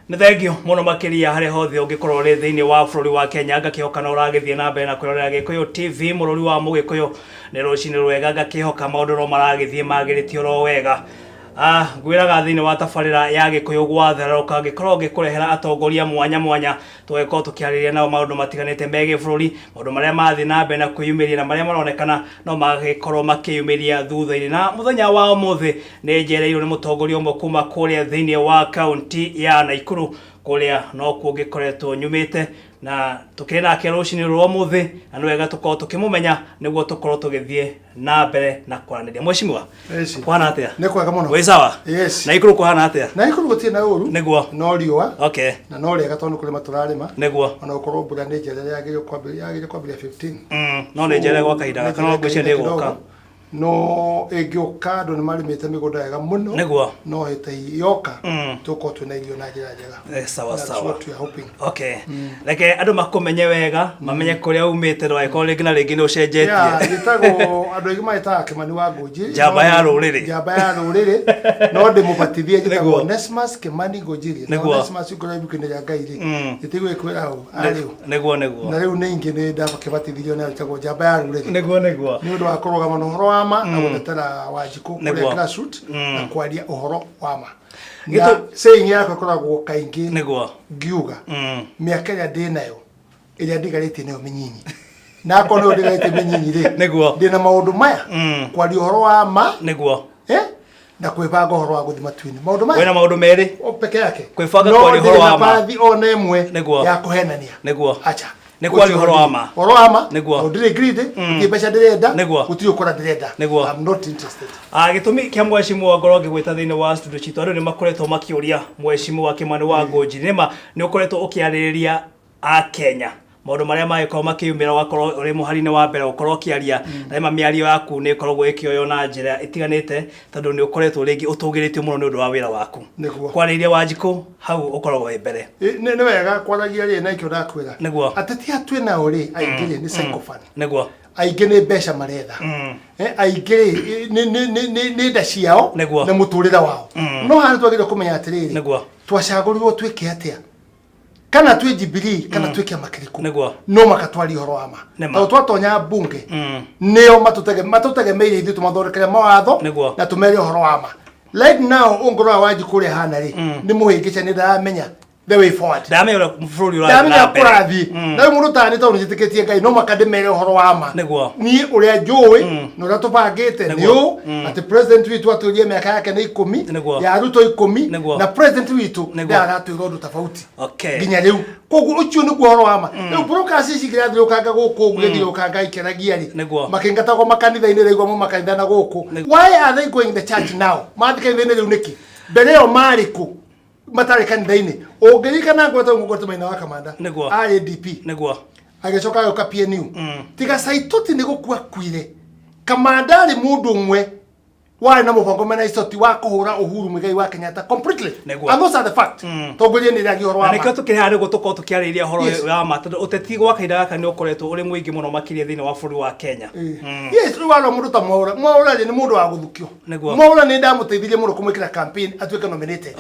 Nĩ thengio mũno makĩria harĩa hothe ũngĩkorwo ũrĩ thĩinĩ wa bũrũri wa Kenya. Ngakĩhoka no ũragĩthiĩ na mbere na kwĩrorera Gĩkũyũ TV, mũrũri wa Mũgĩkũyũ. Nĩ rũcinĩ rwega, ngakĩhoka maũndũ no maragĩthiĩ magĩrĩtie oro wega. Ngwĩraga thĩinĩ wa tabarĩra ya Gĩkũyũ gwatherũka ngĩkorwo ngĩkũrehera atongoria mwanya mwanya, tũgagĩkorwo tũkĩarĩrĩria nao maũndũ matiganĩte megiĩ bũrũri, maũndũ marĩa marathiĩ na mbere na kwĩyumĩria na marĩa maronekana no magĩkorwo makĩyumĩria thutha-inĩ. Na mũthenya wa ũmũthĩ nĩ njereirwo nĩ mũtongoria ũmwe kuma kũrĩa thĩinĩ wa kaunti ya Naikuru, kũrĩa nokuo ngĩkoretwo nyumĩte, na tũkĩrĩ nake rũcinĩ rwa ũmũthĩ, na nĩ wega tũkorwo tũkĩmũmenya nĩguo tũkorwo tũgĩthiĩ na mbere na kwaranĩria. Mheshimiwa, Yes. kũhana atĩa? Nĩ kwega mũno. Wĩ sawa? Yes. Naikuru kũhana atĩa? Naikuru gũtirĩ na ũru. Nĩguo. No riũa. Okay. Na no rĩega tondũ nĩ kũrĩma tũrarĩma. Nĩguo. Ona gũkorwo mbura nĩ njerere yagĩrĩire kwambĩrĩria yagĩrĩire kwambĩrĩria 15. No nĩ njerere gwa kahinda gaka, no ngwĩciria nĩ ĩgũka. No ĩngĩũka andũ nĩ marĩmĩte mĩgũnda wega mũno. Nĩguo. No hĩta yoka tũkorwo twĩna irio na njĩra njega. Sawa That's sawa. what we are hoping. Okay. Reke andũ makũmenye wega, mamenye kũrĩa umĩte, ndũgagĩkorwo rĩngĩ na rĩngĩ nĩ ũcenjetie. Yeah, njĩtagwo andũ aingĩ magĩtaga Kĩmani wa Ngũnjiri. Njamba ya rũrĩrĩ. Njamba ya rũrĩrĩ. No ndĩmũbatithie njĩtagwo Nĩguo. Onesmus Kĩmani Ngũnjiri. Na Nĩguo. Onesmus ũngĩrora ibuku-inĩ rĩa Ngai rĩ, rĩtigwĩkwĩra hau, arĩ ũ. Nĩguo. Na rĩu nĩ ingĩ nĩ ndakĩbatithirio na njĩtagwo Njamba ya rũrĩrĩ. Nĩguo. Nĩ ũndũ wa kũrũgama na ũhoro wa ma na gũtetera Wanjikũ kũrĩa Nĩguo. grassroots na kwaria ũhoro wa ma. Na saying yakwa ĩkoragwo kaingĩ ngiuga mĩaka ĩrĩa ndĩ nayo ĩrĩa ndigarĩtie nĩyo mĩnyinyi, na akorwo nĩyo ndigarĩtie mĩnyinyi rĩ, ndĩna maũndũ maya: kwaria ũhoro wa ma na kwĩbanga ũhoro wa gũthiĩ matu-inĩ. Maũndũ maya Wĩna maũndũ merĩ. O peke yake. Kwĩbanga No kwaria ũhoro ndirĩ wa na ma. bathi ona ĩmwe ya kũhenania. Acha. Nĩ kwaria ũhoro wa ma. Ũhoro wa ma. Nĩguo. Ndĩrĩ greedy, gũtirĩ mbeca ndĩrenda, gũtirĩ ũkora ndĩrenda. I'm not interested. Gĩtũmi kĩa mheshimiwa ngorwo ngĩgwĩta thĩinĩ wa studio citũ, andũ nĩ makoretwo makĩũria mheshimiwa Kĩmani wa Ngũnjiri, nĩma nĩ ũkoretwo ũkĩarĩrĩria Akenya maũndũ marĩa magĩkorwo makĩyumĩra, ũgakorwo ũrĩ mũhari-inĩ wa mbere gũkorwo ũkĩaria, na rĩma mĩario yaku nĩ ĩkoragwo ĩkĩoywo na njĩra ĩtiganĩte, tondũ nĩ ũkoretwo rĩngĩ ũtũgĩrĩtio mũno nĩ ũndũ wa wĩra waku. Kwarĩria Wanjikũ hau ũkoragwo wĩ mbere. Nĩ wega kwaragia rĩ, na ikĩo ndakwĩra ateti aya twĩ nao rĩ, aingĩ rĩ nĩ sycophant. Aingĩ nĩ mbeca maretha. Aingĩ rĩ nĩ nda ciao na mũtũrĩre wao. No haha nĩ twagĩrĩirwo kũmenya atĩrĩrĩ, twacagũrirwo twĩke atĩa, kana twĩ Jubilee kana twĩ kĩama kĩrĩkũ, no makatwaria ũhoro wa ma, tondũ twatonya mbunge nĩo matũtegemeire ithuĩ tũmathondekere mawatho na tũmere ũhoro wa ma. Right now ũngorora Wanjikũ ũrĩa hana rĩ, nĩ mũhĩngĩca, nĩ ndaramenya the way forward. Ndamenya ũrĩa bũrũri ũrathiĩ Ndamenya na mbere. kũrathiĩ na rĩu mũndũ tani tondũ njĩtĩkĩtie Ngai, no maka ndĩmere ũhoro wa ma. Niĩ ũrĩa njũĩ na ũrĩa tũbangĩte nĩ ũũ, atĩ president witũ atwĩrie mĩaka yake nĩ 10, ya Ruto 10, na president witũ ndaratwĩra ũndũ tofauti nginya rĩu. Koguo ũcio nĩguo ũhoro wa ma. Rĩu brokers ici irathiũrũkanga gũkũ ũguo, gĩthiũrũkanga ikĩaragia rĩ, makĩingatagwo makanitha-inĩ, raigua mo makanitha na gũkũ. Why are they going the church now? Mathiĩ kanitha-inĩ rĩu nĩkĩ? Mbere ĩyo marĩ kũ matarĩ kanitha-inĩ? Ũngĩririkana ngwete ngwete Maina wa Kamanda arĩ DP, agĩcoka agĩũka PNU. Tiga Saitoti nĩ gũkua kuire, Kamanda arĩ mũndũ ũmwe warĩ na mũbango mena Isoti wa kũhũra Uhuru Muigai wa Kenyatta completely. And those are the fact. Tongoria nĩ ĩrĩa ũhoro Na wa ma. Nĩkĩo tũkĩrĩ haha nĩguo tũkorwo tũkĩarĩrĩria ũhoro wa ma, tondũ ũteti gwa kahinda gaka nĩ ũkoretwo ũrĩ mũingĩ mũno makĩria thĩinĩ wa bũrũri wa Kenya. Yes, rĩu warora mũndũ ta Mwaũra, Mwaũra rĩ nĩ mũndũ wa gũthukio. Mwaũra nĩ ndamũteithirie mũno kũmwĩkĩra campaign atuĩke nominated.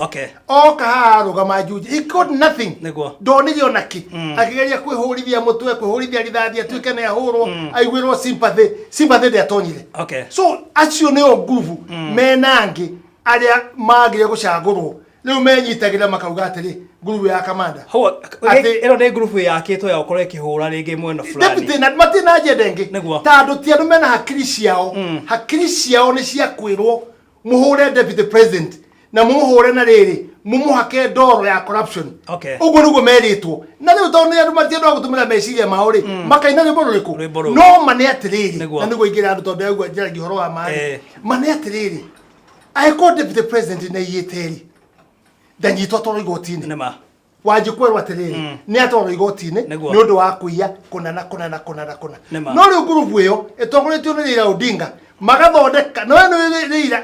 Oka haha arũgama Juja, he got nothing. Ndonire ona kĩ. Akĩgeria kwĩhũrithia mũtwe, kwĩhũrithia rithathi atuĩke nĩ ahũrwo, aiguĩrwo sympathy, sympathy ndĩatonyire. So acio nĩo nguvu mena angĩ arĩa magire gũcagũrwo, rĩu menyitagĩrĩra makauga atĩrĩ, ngurubu ya Kamanda. Hau ĩno nĩ ngurubu yakĩtwo ya gũkorwo ĩkĩhũra rĩngĩ mwena fulani. Deputy na matirĩ na agenda ĩngĩ. Tondũ ti andũ mena hakiri ciao. Hakiri ciao nĩ cia kwĩrwo mũhũre deputy president na mũmũhũre na rĩrĩ mũmũhake ndoro ya corruption. Ũguo nĩguo merĩtwo. Na rĩu tondũ nĩ andũ matiendwa gũtũmĩra meciria mao rĩ, makaina rwĩmbo rũrĩkũ? Rwĩmbo rũu. No ma nĩ atĩrĩrĩ, na nĩguo ingĩra andũ tondũ ndĩraigua njaragia ũhoro wa ma rĩ, ma nĩ atĩrĩrĩ, angĩkorwo deputy president nĩ aiyĩte rĩ, ndanyitwo atwarwo igoti-inĩ. Wanjikũ erwo atĩrĩrĩ, nĩ atwarwo igoti-inĩ nĩ ũndũ wa kũiya kũna na kũna na kũna na kũna. No rĩu ngurubu ĩyo ĩtongoretio nĩ Raila Odinga magathondeka no nĩ Raila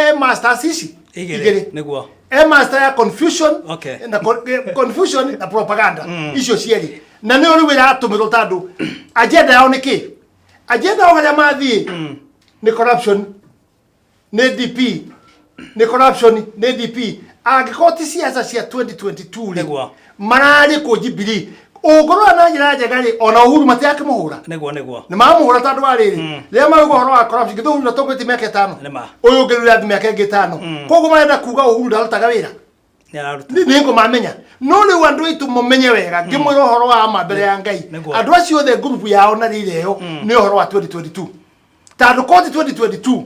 e masters ici igĩrĩ. E master ya confusion na confusion na propaganda icio cierĩ, na nĩyo rĩu ĩratũmĩrwo tondũ agenda yao nĩ kĩ? Agenda yao harĩa mathiĩ nĩ corruption, nĩ DP, nĩ corruption, nĩ DP. Angĩkorwo ti ciaca cia 2022 rĩ, Nĩguo. Mararĩ kũ Jubilee? Ũngĩrora na njĩra njega rĩ, ona Uhuru matirakĩmũhũra. Nĩguo nĩguo. Nĩ mamũhũra tondũ wa rĩrĩ, rĩrĩa marauga ũhoro wa corruption, githĩ Uhuru ndatongoretie mĩaka 5? Nĩma. Ũyũ ũngĩ rĩu ũrathiĩ mĩaka ĩngĩ 5. Koguo marenda kuga Uhuru ndarutaga wĩra. Nĩ araruta. Nĩ ngũmamenya, no rĩu andũ aitũ mũmenye wega, ngĩmwĩra ũhoro wa ma mbere ya Ngai, andũ acio othe ngurubu yao na rĩrĩa ĩyo nĩ ũhoro wa 2022, tondũ koti 2022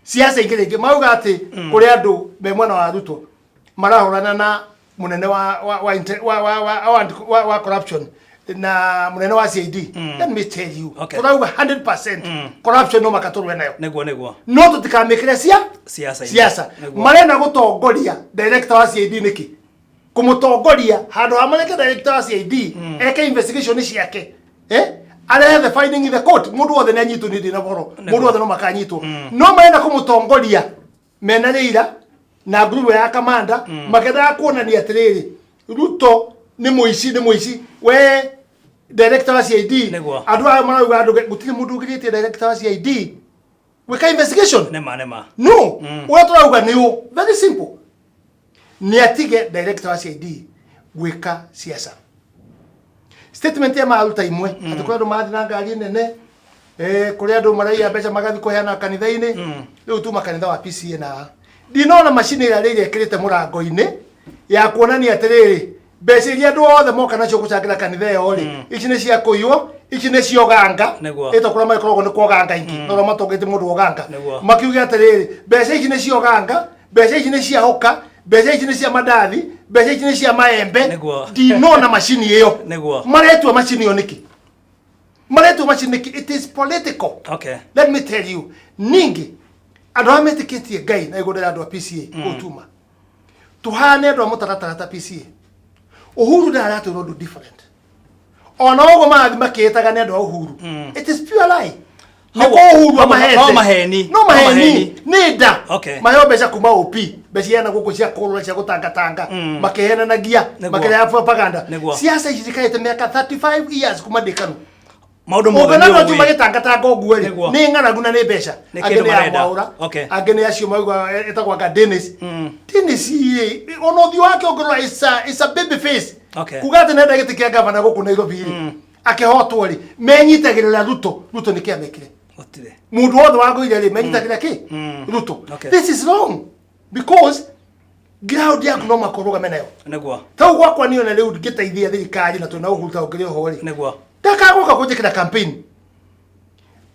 ciaca ingĩ rĩngĩ mauga atĩ kũrĩ andũ me mwena wa Ruto marahũrana na mũnene wa wa wa inte- wa wa wa wa, wa, wa corruption na mũnene wa CID. Let me tell you, tũrauga 100% corruption no makatũrwe nayo. Nĩguo nĩguo. No tũtikamĩkĩre cia Siasa-inĩ. Siasa. Marenda gũtongoria director wa CID nĩkĩ? Kũmũtongoria handũ ha mareke director wa CID eke investigation ciake, arehe the finding in the court. Mũndũ wothe nĩ anyitwo, nĩ ndĩ na ũhoro, mũndũ wothe no makanyitwo, no marenda kũmũtongoria mena rĩira na ngurubu ya kamanda, makendaga kuonania atĩrĩrĩ, Ruto nĩ mũici, nĩ mũici. We director wa CID, andũ aya marauga andũ gũtirĩ mũndũ ũgirĩtie director wa CID gwĩka investigation. Nĩma nĩma. No ũrĩa tũrauga nĩ ũ very simple, nĩ atige director wa CID gwĩka siasa. Statement ya maruta imwe atĩ kũrĩ andũ marathiĩ na ngari nene, kũrĩ andũ maraiya mbeca magathiĩ kũheana kanitha-inĩ. Rĩu tuma kanitha wa PCA na ndinona macini ĩrĩa rĩrĩa ĩkĩrĩte mũrango-inĩ ya kuonania atĩrĩrĩ, mbeca iria andũ othe moka nacio gũcangĩra kanitha ĩyo rĩ, ici nĩ cia kũiywo, ici nĩ cia ũganga. Ĩtwa kũrĩa magĩkoragwo nĩ kwa ũganga ingĩ, no ũrĩa matongetie mũndũ wa ũganga. Makiuge atĩrĩrĩ, mbeca ici nĩ cia ũganga, mbeca ici nĩ cia hoka, mbeca ici nĩ cia mandathi, mbeca ici nĩ cia maembe. Ndinona macini ĩyo. Maretua macini ĩyo nĩkĩ? Maretua macini nĩkĩ? It is political. Let me tell you, ningĩ andũ arĩa metĩkĩtie Ngai na igũrũ rĩa andũ a PCA gũtuma tuhane andũ a mũtaratara ta PCA, Uhuru ndaratwĩra ũndũ different. Ona ũguo marathiĩ makĩĩtaga nĩ andũ a Uhuru, it is pure lie. Nĩ kwa Uhuru amahete. No maheni. No maheni nĩ nda. Maheo mbeca kuma OP, mbeca iheana gũkũ cia kũrũra, cia gũtangatanga, makĩhenanagia, makĩreha propaganda. Siasa ici cikarĩte mĩaka 35 years kuma ndĩ Kanu. Maũndũ mothe Ũngĩona nĩ andũ acio ũĩ. magĩtangatanga ũguo rĩ, nĩ ng'aragu na nĩ mbeca. Nĩ Angĩ kĩndũ nĩ a marenda. Mwaũra, angĩ nĩ acio mauga ĩtagwo anga Dennis. Dennis ĩ, ona ũthiũ wake ũngĩrora is a baby face. Kuga atĩ nenda gĩtĩ kĩa gavana gũkũ Nairobi rĩ, akĩhotwo rĩ, menyitagĩrĩra Ruto. Ruto nĩ kĩamekire? Gũtirĩ. Mũndũ wothe wagũire rĩ, menyitagĩrĩra kĩ? Ruto. This is wrong because ground yaku no makũrũgame nayo. Tau gwakwa niĩ ona rĩu ngĩteithia thirikari na twĩna Uhuru ta ũngĩrĩ oho rĩ, ndakagũka kũnjĩkĩra campaign.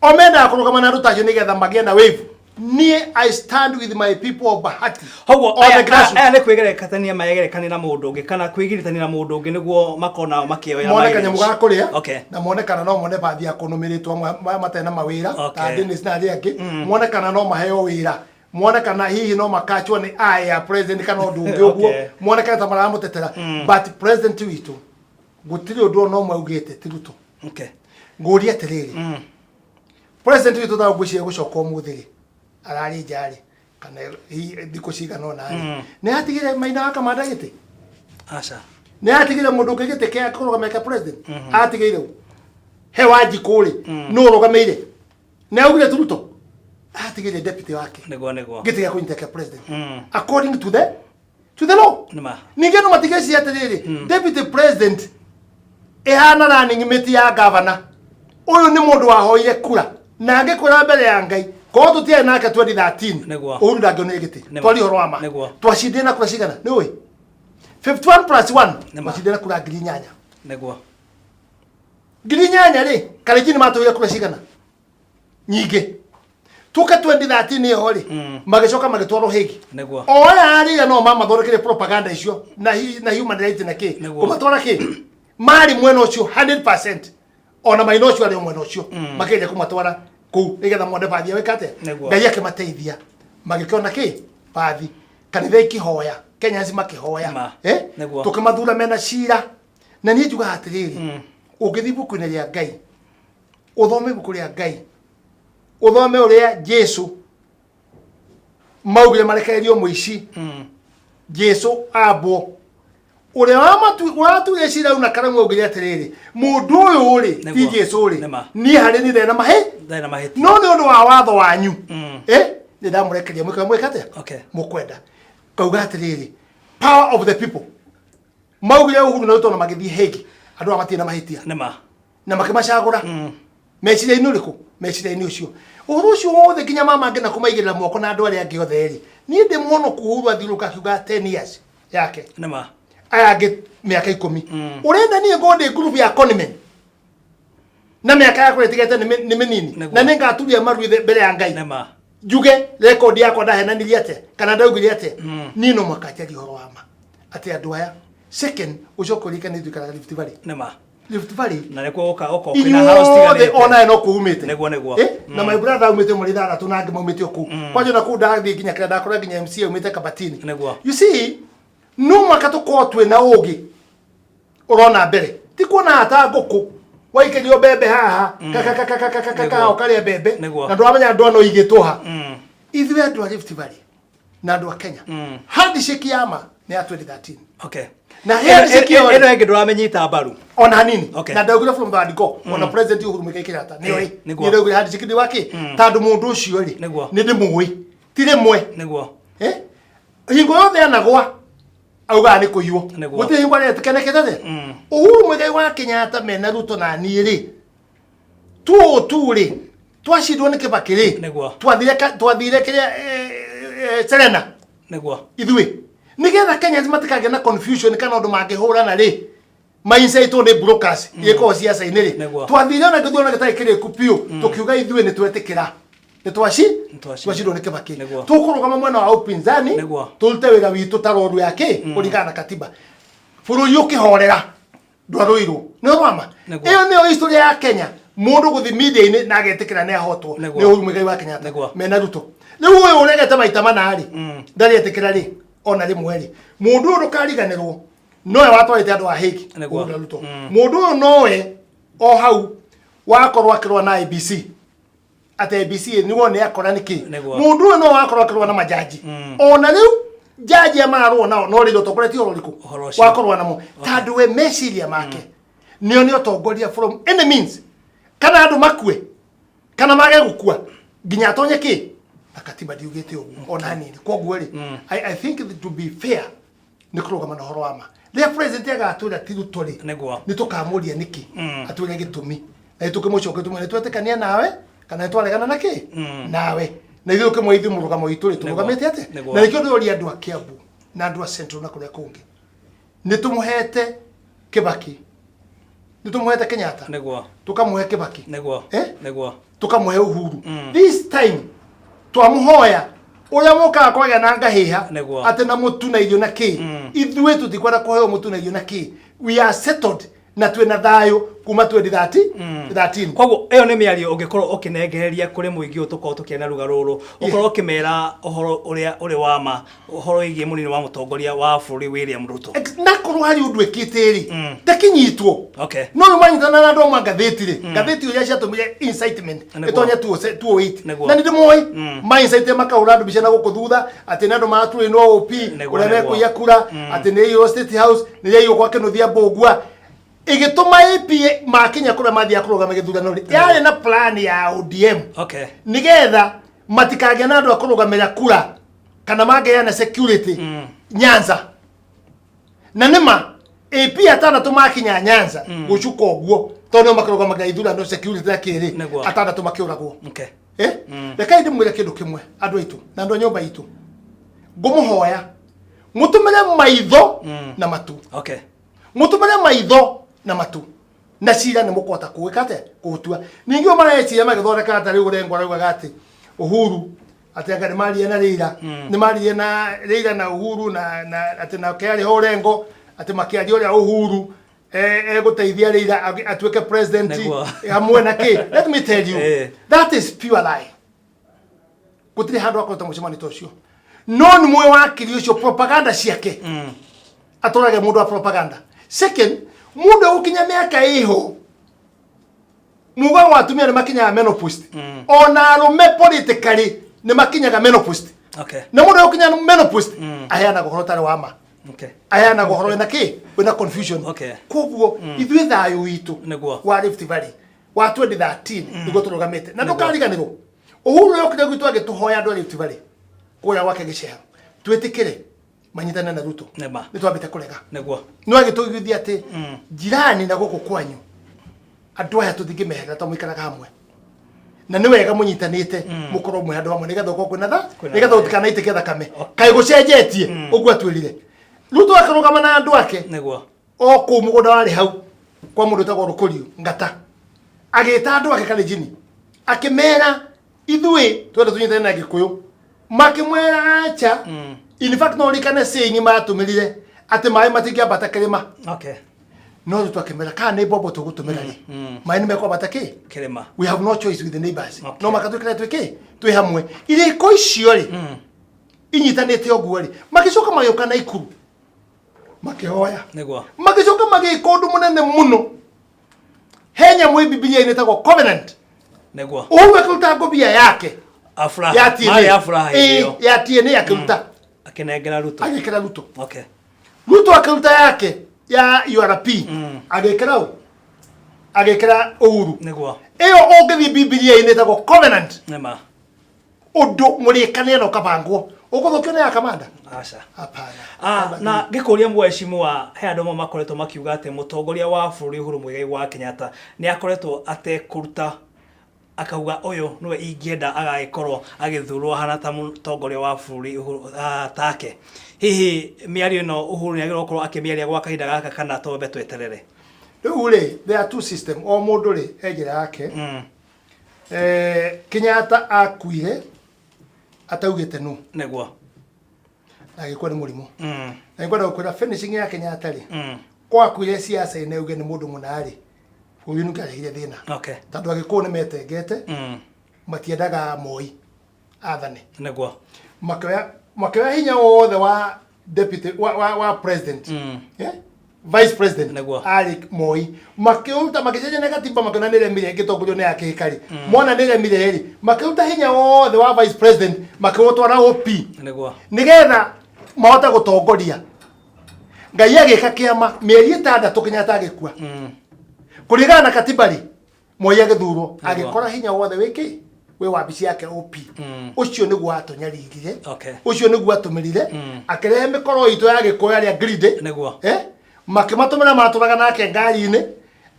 O mendaga kũrũgama na andũ ta acio nĩgetha magĩe na wave. Niĩ I stand with my people of Bahati Hoguo on the grassroots. Aya nĩ kwĩgerekania maregerekania na mũndũ ũngĩ kana kwĩgiritania na mũndũ ũngĩ nĩguo makorwo nao makĩoya Mone mileage. Kanyamũ ga kũrĩa na mone kana no mone bathi ya kũnũmĩrĩtwo matarĩ na mawĩra ta Dennis na arĩa angĩ, mone kana no maheo wĩra, mone kana hihi no makachwo nĩ aya ya president kana ũndũ ũngĩ ũguo, mone kana ta maramũtetera. But president witũ gũtirĩ ũndũ ona ũmwe augĩte ti Ruto. Ngũria atĩrĩrĩ, president witũ ta ngwĩciria gũcoka ũmũthĩ rĩ, ararĩ nja rĩ, kana hihi thikũ cigana ũna rĩ, nĩ atigire Maina wa Kamanda gĩtĩ? Aca. Nĩ atigire mũndũ ũngĩ gĩtĩ kĩa kũrũgamia kĩa president? Atigĩire ũ? He Wanjikũ rĩ, nũ ũrũgamĩire? Nĩ augire ti Ruto? Atigĩire deputy wake Nĩguo nĩguo. Gĩtĩ gĩa kũnyita kĩa president according to the law. Nĩma. Ningĩ no matigeciria atĩrĩrĩ, deputy president ĩhana running mate ya governor. Ũyũ nĩ mũndũ wahoire kura na ngĩkwĩra mbere ya Ngai, korwo tũtiarĩ nake 2013, Uhuru ndangĩonire gĩtĩ. Twari ũhoro wa ma. Twacindire na kura cigana? Nĩ ũĩ 51 plus 1? Twacindire na kura 8,000. 8,000 rĩ, Kalenjin matũire kura cigana nyingĩ? Tuke 2013 ĩyo rĩ, magĩcoka magĩtwarwo Hague. O aya arĩa no mamathondekire propaganda icio na human rights na kĩ, kũmatwara kĩ, marĩ mwena ũcio 100%. Ona maina ũcio arĩ o mwena ũcio, makĩgeria kũmatwara kũu nĩgetha mone bathi ya wĩka atĩa. Ngai akĩmateithia magĩkĩona kĩ bathi, kanitha ikihoya, Kenyans makĩhoya. Tũkĩmathura mena cira. Na niĩ njugaga atĩrĩrĩ, ũngĩthiĩ ibuku-inĩ rĩa Ngai, ũthome ibuku rĩa Ngai, ũthome ũrĩa Jesu maugire marekererio mũici, Jesu ambwo, ũrĩa watuire cira na karamu augire atĩrĩrĩ, mũndũ ũyũ rĩ ti Jesu rĩ, niĩ harĩ niĩ ndarĩ na mahĩ Ndarĩ na mahĩtia. No nĩ ũndũ wa watho wanyu, nĩ ndamũrekeria mwĩka mwĩka atĩa mũkwenda. Ngauga atĩrĩrĩ, Power of the people. Maugire Uhuru na Ruto na magĩthiĩ Hague, andũ aya matirĩ na mahĩtia. Nĩ ma. Na makĩmacagũra. Meciria-inĩ ũrĩkũ? Meciria-inĩ ũcio. Ũhoro ũcio wothe nginya mama ngena kũmaigĩrĩra moko na andũ arĩa angĩ othe rĩ. Niĩ ndĩ mũhonoku Uhuru athiũrũrũka akiuga 10 years yake. Nĩ ma. Aya angĩ mĩaka 10. Ũrenda niĩ ngorwo ndĩ group ya conmen na mĩaka yakwa ĩtigete nĩ mĩnini na nĩ ngaturia maru mbere ya Ngai. Nĩ ma. Njuge rekondi yakwa ndahenanirie atĩa kana ndaugire atĩa. Niĩ no mũhaka njarie ũhoro wa ma atĩ andũ aya. Second, ũcoke ũririkane ithuĩ ikaraga Rift Valley. Nĩ ma. Rift Valley na nĩkuo ũka ũka kwĩna haro inyuothe citiganĩte. Onawe no kũu umĩte. Nĩguo, nĩguo. Na my brother aumĩte mũrĩ 6 na angĩ maumĩte o kũu kwanja, na kũu ndathiĩ nginya kĩrĩa ndakora nginya MCA aumĩte Kabatini. You see, no mũhaka tũkorwo twĩna ũgĩ ũrona mbere, ti kuona hata ngũkũ waikĩrio mbembe haha kakakakakakaka ũkarĩa mbembe na ndũramenya ndwano igĩtwo ha. Ithuĩ andũ a Rift Valley na andũ a Kenya, handshake ya ma nĩ ya 2013. Na handshake ĩyo ĩno ĩngĩ ndũramĩnyita mbaru? Ona hanini. Na ndaugire from the word go, ona President Uhuru Muigai Kenyatta nĩ oĩ. Nĩ ndaugire handshake ndĩ wake tondũ mũndũ ũcio rĩ, nĩ ndĩmũĩ ti rĩmwe. Eh, hingo yothe anagwa augaga nĩ kũiywo. Gũtirĩ hingo aretĩkanĩkĩte thĩ Uhuru Muigai wa Kenyatta mena Ruto na niĩ rĩ, tuũ tu rĩ, twacindwo nĩ Kibaki rĩ, twathire kĩrĩa Serena. Ithuĩ nĩgetha Kenyans matikagĩe na confusion kana ũndũ mangĩhũrana rĩ, maincaitwo nĩ brokers ikoragwo ciaca-inĩ rĩ, twathire ona gĩthurano gĩtarĩ kĩrĩku biũ, tũkiuga ithuĩ nĩ twetĩkĩra nĩ twaci twacindwo nĩ Kibaki, tũkũrũgama mwena wa upinzani, tũrute wĩra witũ ta roru ya kĩ kũringana na katiba. Bũrũri ũkĩhorera, ndwarũirwo nĩ ũhoro wa ma. Ĩyo nĩyo history ya Kenya, mũndũ gũthiĩ media-inĩ na agetĩkĩra nĩ ahotwo nĩ Uhuru Muigai wa Kenyatta mena Ruto. Rĩu ũyũ ũregete maita mana rĩ, ndarĩ etĩkĩra rĩ ona rĩmwe rĩ. Mũndũ ũyũ, ndũkariganĩrwo, nowe watwarĩte andũ a Hague. Uhuru na Ruto. Mũndũ ũyũ nowe o hau wakorwo akĩrũa na ABC, atĩ ABC nĩguo nĩ akora nĩkĩ. Mũndũ ũyũ no wakorwo akĩrũa na majaji, ona rĩu jaji amararũa nao no rĩrĩ ũtongoretie ũhoro ũrĩkũ Ũhoro ũcio. wakorwo namo, tondũ we meciria make nĩo nĩ ũtongoria from any means, kana andũ makue kana mage gũkua nginya atonye kĩ, na katiba ndiugĩte ũguo ona hanini. Koguo rĩ, I think that to be fair nĩ kũrũgama na ũhoro wa ma. Rĩrĩa president agatwĩra ti Ruto rĩ, nĩ tũkamũria nĩkĩ, atwĩre gĩtũmi, na tũkĩmũcokia tũmwe nĩ twetĩkania nawe kana nĩ twaregana na kĩ nawe, na ithuĩ tũkĩmwe ithuĩ mũrũgamo witũ rĩ, tũrũgamĩte atĩa. Na nĩkĩo ndĩroria andũ a Kiambu na andũ a Central na kũrĩa kũngĩ, nĩ tũmũhete Kibaki, nĩ tũmũhete Kenyatta, tũkamũhe Kibaki, Eh? Tũkamũhe Uhuru. This time twamũhoya ũrĩa mũkaga kwagĩa na ngahĩha atĩ na mũtu na irio na kĩ. Ithuĩ tũtikwenda kũheo mũtu na irio na kĩ. We are settled na twĩna thayũ kuma 2013. Koguo ĩyo nĩ mĩario ũngĩkorwo ũkĩnengereria kũrĩ mũingĩ ũyũ tũkorwo tũkĩaria ruga rũrũ, ũkorwo ũkĩmera ũhoro ũrĩa ũrĩ wa ma, ũhoro wĩgiĩ mũnini wa mũtongoria wa bũrũri William Ruto. Nakorwo harĩ ũndũ ĩkĩte rĩ, ndakinyitwo. No rĩu manyitana na andũ amwe a ngathĩti rĩ, ngathĩti ũrĩa ciatũmire incitement ĩtonye 208. Na nĩ ndĩmoĩ ma incite makahũra andũ mbica na gũkũ thutha atĩ nĩ andũ maraturĩnwo OP, ũrĩa mekũiya kura, atĩ nĩ iywo State House, nĩ yaiywo kwa Kĩnuthia Mbũgua, ĩgĩtũma AP makinya kũrĩa mathiaga kũrũgama gĩthurano rĩ, yarĩ na plan ya ODM nĩgetha matikagĩa na andũ a kũrũgamĩra kura kana mangĩheana security Nyanza. Na nĩma AP 6 makinya Nyanza gũcuka ũguo, tondũ nĩo makĩrũgamagĩra ithurano, security na kĩrĩ, 6 makĩũragwo. Eh, rekai ndĩmwĩre kĩndũ kĩmwe, andũ aitũ na andũ a nyũmba itũ, ngũmũhoya mũtũmĩre maitho na matu. Mũtũmĩre maitho na matu na cira nĩ mũkũhota kũwĩka atĩa, kũũtua. Ningĩ o mareciria magĩthondeka ta rĩu Ũrengo araugaga atĩ Uhuru atĩ anga nĩ maririe na Raila, nĩ maririe na Raila na Uhuru na atĩ nake arĩ ho Ũrengo, atĩ makĩaria ũrĩa Uhuru egũteithia Raila atuĩke president hamwe na kĩ. Let me tell you, that is pure lie. Gũtirĩ handũ akoretwo mũcemanio ta ũcio. No nĩ mũĩ wakiri ũcio propaganda ciake, atũrage mũndũ wa propaganda. Second, mũndũ egũkinya mĩaka ĩho muga wa atumia nĩ makinyaga menopause, ona arũme politically nĩ makinyaga menopause. Na mũndũ egũkinya menopause aheanaga ũhoro ũtarĩ wa ma, aheanaga ũhoro wĩna kĩ, wĩna confusion. Koguo ithuĩ thayũ witũ wa Rift Valley wa 2013 nĩguo tũrũgamĩte. Na ndũkariganĩrwo Uhuru yokire gwitũ agĩtũhoya andũ a Rift Valley kũrĩa gwake Gĩceha twĩtĩkĩre. Manyitane na Ruto. Nĩma. Nĩ twambĩte kũrega. Nĩguo. No agĩtũiguithia atĩ jirani na gũkũ kwanyu andũ aya tũtingĩmeherera tondũ mũikaraga hamwe na nĩ wega mũnyitanĩte mũkorwo mwĩ handũ hamwe nĩgetha ũkorwo kwĩna tha Kwĩna nĩgetha thayũ. gũtikanaitĩke thakame. Kaĩ gũcenjetie ũguo atwĩrire Ruto akĩrũgama na andũ ake Nĩguo. O kũu mũgũnda warĩ hau kwa mũndũ wĩtagwo Rũkũriũ Ngata, agĩta andũ ake Kalenjini akĩmera ithuĩ twenda tũnyitane na Gĩkũyũ, makĩmwĩra acha. In fact, no ũririkane saying matũmĩrire atĩ maĩ matingĩambata kĩrĩma. No Ruto akĩmera kana nĩ mbombo tũgũtũmĩra rĩ, maĩ nĩ mekwambata kĩ Kĩrĩma. We have no choice with the neighbors. No maka twĩkĩre twĩkĩ twĩ hamwe irĩko icio rĩ inyitanĩte ũguo rĩ, magĩcoka magĩũka na Ikuru makĩhoya. Magĩcoka magĩka ũndũ mũnene mũno. He nyamũ ĩ Bibilia-inĩ ĩtagwo covenant. Uhuru akĩruta ngũbia yake Abraham. ya TNA. Marĩ Abraham hĩndĩ ĩyo. Ya TNA akĩruta. Akĩnengera Ruto. Agĩkĩra Ruto. Ruto akĩruta yake ya URP agĩkĩra ũ, agĩkĩra Uhuru. Ĩyo ũngĩthiĩ Bibilia-inĩ ĩtagwo covenant. Nĩma. Ũndũ mũrĩkanĩre na ũkabangwo ũgũthũkio nĩ ya kamanda. Aca. Hapana. Ah, na ngĩkũria mheshimiwa, he andũ amwe makoretwo makiuga atĩ mũtongoria wa bũrũri Uhuru Muigai wa Kenyatta nĩ akoretwo atekũruta akauga ũyũ nĩwe ingĩenda agagĩkorwo agĩthurwo ahana ta mũtongoria wa bũrũri Uhuru take. Hihi mĩario ĩno Uhuru nĩ agĩrĩirwo gũkorwo akĩmĩaria gwa kahinda gaka kana twambe tweterere? Rĩu rĩ, there are two system, o mũndũ rĩ e njĩra yake. Kenyatta akuire ataugĩte nũ. Na agĩkua nĩ mũrimũ. Na nĩngwenda gũkwĩra finishing ya Kenyatta rĩ, ko akuire siasa-inĩ auge nĩ mũndũ mũna rĩ, bũrũri nĩ ũngĩarehire thĩna. Tondũ Agĩkũyũ nĩ metengete, matiendaga Moi athane. Makĩoya hinya wothe wa deputy wa president, eh? Vice president arĩ Moi, makĩũruta makĩcenjania katiba, makĩona nĩ remire ĩngĩtongorio nĩ akĩhĩka rĩ, mona nĩ remire rĩ, makĩruta hinya wothe wa vice president makĩũtwara OP nĩgetha mahote gũtongoria. Ngai agĩka kĩama, mĩeri 6 Kenyatta agĩkua. Kũringana na katiba rĩ, Moi agĩthurwo agĩkora hinya wothe wĩkĩ wĩ wabici yake OP. Ũcio nĩguo atũnyaririre. Ũcio nĩguo atũmĩrire akĩrehe mĩkoro itũ ya Gĩkũyũ arĩa greedy. Eh? Makĩmatũmĩra matũraga nake ngari-inĩ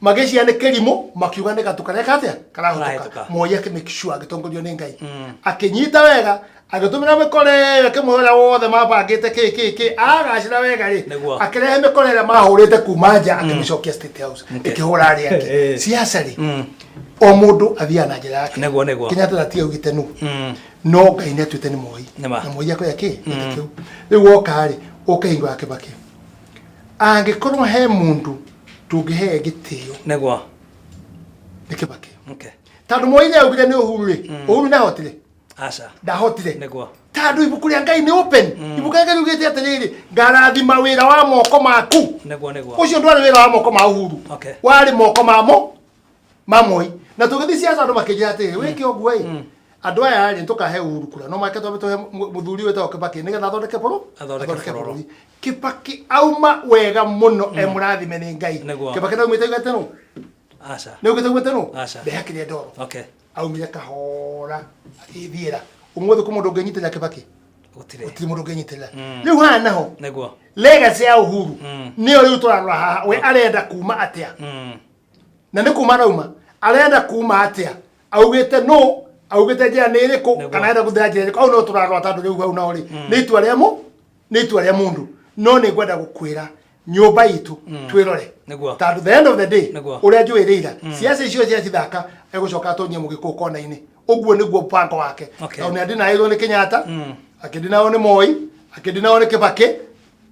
magĩcia nĩ kĩrimũ, makiuga nĩ gatu kareka atĩa karahĩtũka. Karahĩtũka. Moi akĩ make sure agĩtongorio nĩ Ngai akĩnyita wega agĩtũmĩra mĩkoro ĩyo akĩmũhe ũrĩa wothe mabangĩte kĩ kĩ kĩ agacĩra wega rĩ, akĩrehe mĩkoro ĩrĩa mahũrĩte kuma nja akĩmĩcokia State House ĩkĩhũra arĩa angĩ. Siasa rĩ, o mũndũ athiaga na njĩra yake. Nĩguo. Kenyatta ndatiaugĩte nũ, no Ngai nĩ atuĩte nĩ Moi. Na Moi akoya kĩ gĩtĩ kĩu. Rĩu woka rĩ, ũke hingo ya Kĩbakĩ, angĩkorwo he mũndũ tũngĩhe gĩtĩo nĩ Kĩbakĩ. Tondũ Moi nĩ augire nĩ Uhuru rĩ, Uhuru nĩahotire? Aca. Ndahotire. Tondũ ibuku rĩa Ngai nĩ open. Ibuku rĩa Ngai riugĩte atĩrĩrĩ, ngarathima wĩra wa moko maku. Nĩguo nĩguo. Ũcio ndwarĩ wĩra wa moko ma Uhuru. Warĩ moko mamo ma Moi. Na tũgĩthiĩ ciaca andũ makĩnjĩra atĩrĩrĩ, wĩke ũguo ĩ, andũ aya rĩ, tũkahe Uhuru kura no make twambe tũhe mũthuri wĩtagwo Kĩbakĩ nĩgetha athondeke bũrũ Athondeke bũrũri. Kĩbakĩ auma wega mũno, e mũrathime nĩ Ngai. Kĩbakĩ ndaumĩte augĩte nũ? Aca. Nĩ augĩte augĩte nũ? Aca. Ndehakire ndoro. Aumire kahora agĩthiĩra. Ũmũthĩ kũ mũndũ ũngĩnyitĩrĩra Kĩbakĩ? Gũtirĩ. Gũtirĩ mũndũ ũngĩnyitĩrĩra. Rĩu haha naho legacy ya Uhuru nĩyo rĩu tũrarora haha. We arenda kuma atĩa? Na nĩ kuma arauma, arenda kuma atĩa? Augĩte nũ? Augĩte njĩra nĩ ĩrĩkũ? Kana arenda gũthira njĩra ĩrĩkũ? Hau no tũrarora tondũ rĩu hau naho rĩ, nĩ itua rĩa mũ nĩ itua rĩa mũndũ. No nĩ ngwenda gũkwĩra nyũmba itũ twĩrore tondũ the end of the day, ũrĩa njũĩ rĩira ciaca icio cia cithaka egũcoka atonyie mũgĩkũyũ kona-inĩ. Ũguo nĩguo mũbango wake. Tondũ nĩ andinaĩrwo nĩ Kenyatta, akĩndinaĩrwo nĩ Moi, akĩndinaĩrwo nĩ Kĩbakĩ.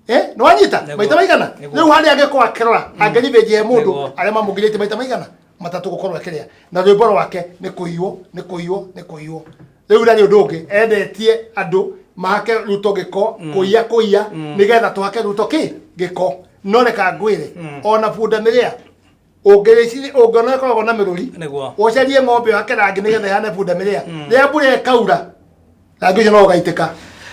Eh, nĩ wanyita? Maita maigana? Rĩu harĩa angĩkorwo akĩrora angĩribĩnjie he mũndũ arĩa mamũgirĩtie maita maigana matatũ gũkorwo akĩrĩa na rwĩmbo rwake nĩ kũiywo, nĩ kũiywo, nĩ kũiywo. Rĩu ndarĩ ũndũ ũngĩ endetie andũ mahake Ruto gĩko, kũiya kũiya nĩgetha tũhake Ruto kĩ gĩko. No reka ngwĩre, ona bunda mĩrĩa ũngĩrĩciria ũngĩona ĩkoragwo na mĩrũri, ũcarie ng'ombe ũhake rangi nĩgetha ĩhane bunda mĩrĩa, rĩrĩa mbura ĩkaura rangi ũcio no ũgaitĩka.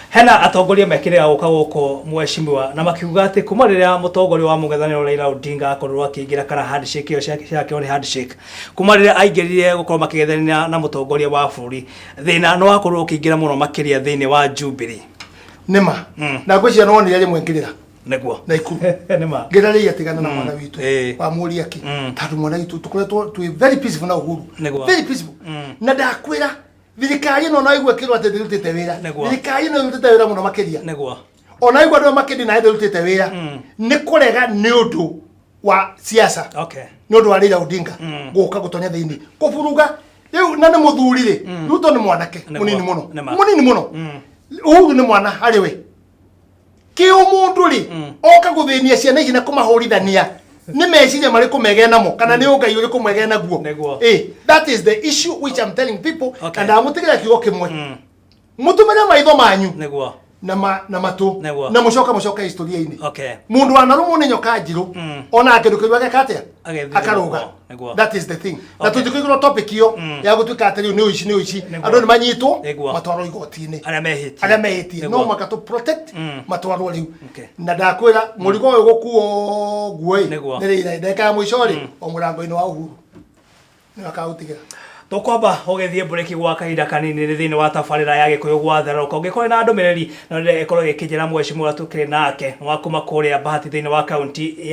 Hena atongoria mekĩrĩga gũka gũkũ mheshimiwa na makiuga atĩ kuma rĩrĩa mũtongoria wa mũng'ethanĩro Raila Odinga akorirwo akĩingĩra kana handshake ĩyo ciake nĩ handshake, kuma rĩrĩa aingĩrire gũkorwo makĩng'ethanĩra na mũtongoria wa bũrũri, thĩna nĩ wakorirwo ũkĩingĩra mũno makĩria thĩinĩ wa Jubilee. Nĩma na ngwĩciria nĩwonire rĩmwe ngĩrĩra Naikuru. Nĩ ma. Ngĩrĩra atigana na mwana witũ wamũria kĩ, tondũ mwana witũ tũkoretwo twĩ very peaceful na Uhuru, very peaceful. Na ndakwĩra thirikari ĩno no igue kĩrwo atĩ ndĩrutĩte wĩra. Thirikari ĩno ĩrutĩte wĩra mũno makĩria. Ona igua andũ makĩndi naye ndĩrutĩte wĩra, nĩ kũrega nĩ ũndũ wa siasa, nĩ ũndũ wa Raila Odinga gũka gũtonya thĩinĩ kũburuga rĩu. Na nĩ mũthuri rĩ, Ruto nĩ mwanake mũnini mũno. Mũnini mũno. Uhuru nĩ mwana harĩ we kĩũmũndũ rĩ, oka gũthĩnia ciana ici na kũmahũrithania nĩ meciria marĩkũ megee namo, kana nĩ ũngai ũrĩkũ mwegee naguo? Eh, that is the issue which I'm telling people. Na ndamũtigĩra kiugo kĩmwe: mũtũmĩre maitho manyu na matũ na mũcoke historia-inĩ. Mũndũ wanarũmwo nĩ nyoka njirũ, ona kĩndũ kĩu ageka atĩa? Agethire. Akarũga. That is the thing. Na tũtikũigũrwo topic ĩyo ya gũtuĩka atĩ rĩu nĩ ũici, nĩ ũici. Andũ nĩ manyitwo, matwarwo igoti-inĩ. Arĩa mehĩtie. Arĩa mehĩtie no mũhaka tũ protect, matwarwo rĩu. Na ndakwĩra mũrigo ũyũ gũkuo guo ĩ, nĩ rĩira ndagĩka ya mũico rĩ, o mũrango-inĩ wa Uhuru nĩ akaũtigĩra. Tũkwamba ũgĩthiĩ mburĩki gwa kahinda kanini. Nĩ thĩinĩ wa tabarĩra ya Gĩkũyũ gwatherũka. Ũngĩkorwo na ndũmĩrĩri no rĩrĩa ĩkorwo ĩgĩkĩnjĩra, mheshimiwa tũkĩrĩ nake wa kuma kũrĩa Bahati thĩinĩ wa kaunti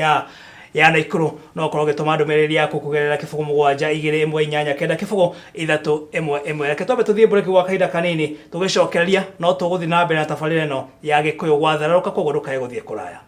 ya Naikuru, no ũkorwo ũgĩtũma ndũmĩrĩri yaku kũgerera 0721890 311. Reke twambe tũthiĩ mburĩki gwa kahinda kanini. Tũgĩcokereria no tũgũthiĩ na mbere na tabarĩra ĩno ya Gĩkũyũ gwatherũka, koguo ndũkae gũthiĩ kũraya.